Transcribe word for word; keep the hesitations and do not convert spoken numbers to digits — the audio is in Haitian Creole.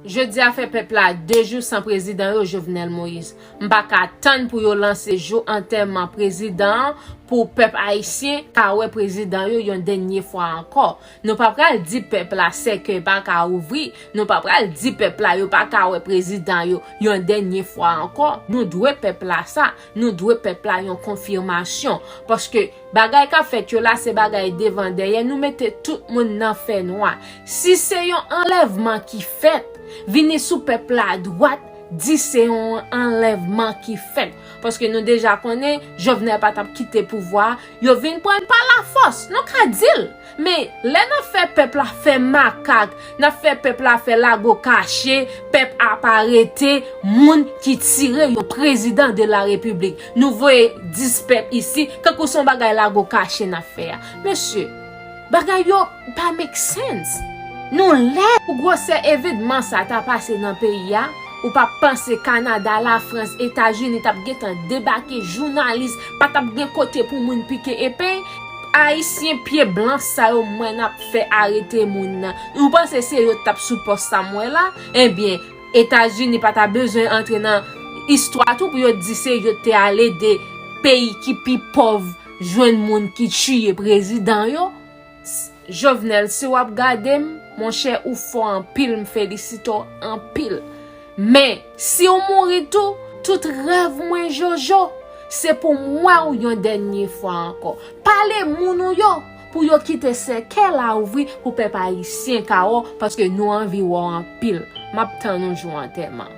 Jodi a fè pèp la de jou san prezidan yo, Jovenel Moïse. M pa ka tann pou yo lanse jou antèman prezidan an, pou pèp ayisyen ka wè prezidan yo yon dènye fwa ankò. Nou pa pral di pèp la sèkèy pa ka ouvri, nou pa pral di pèp la yo pa ka wè prezidan yo yon dènye fwa ankò. Nou dwe pèp la sa, nou dwe pèp la yon konfimasyon, paske bagay k ap fèt yo la se bagay devan dèyè, nou mete tout moun nan fènwa. Si se yon anlèvman ki fèt, vini sou pèp la dwat, di se yon anlèvman ki fèt. Paske nou deja konnen Jovenel pa t ap kite pouvwa a, yo vin pran l pa lafòs, nou ka di l. Men lè n ap fè pèp la fè makak, n ap fè pèp la fè lago kache, pèp ap arete moun ki tire yon prezidan de la repiblik. Nou voye dis pèp isi, kankou se yon bagay lago kache n ap fè a. Mesye, bagay yo pa make sense. Nou lè pou gwosè evenman sa ta pase nan peyi a, ou pa panse Kanada, Lafrans, Etazini t ap gentan debake, jounalis pa t ap gen kote pou moun pike epe? Ayisyen pye blan sa yo m wè n ap fè arete moun nan. Ou panse se yo t ap sou pòs sa m wè la? Ebyen, Etazini pa ta bezwen antre nan istwa tou pou yo di se yo t te al ede peyi ki pi pòv jwenn moun ki tiye prezidan yo. Jovenel, si w ap gade m, monchè, ou fò anpil, m felisite w anpil. Men, si w mouri tou, tout rèv mwen, Jojo, se pou m wè w yon dènye fwa ankò. Pale moun ou yo pou yo kite sèkèy la ouvri pou pèp ayisyen ka wè w, paske nou anvi wè w anpil. M ap tann ou jou antèman.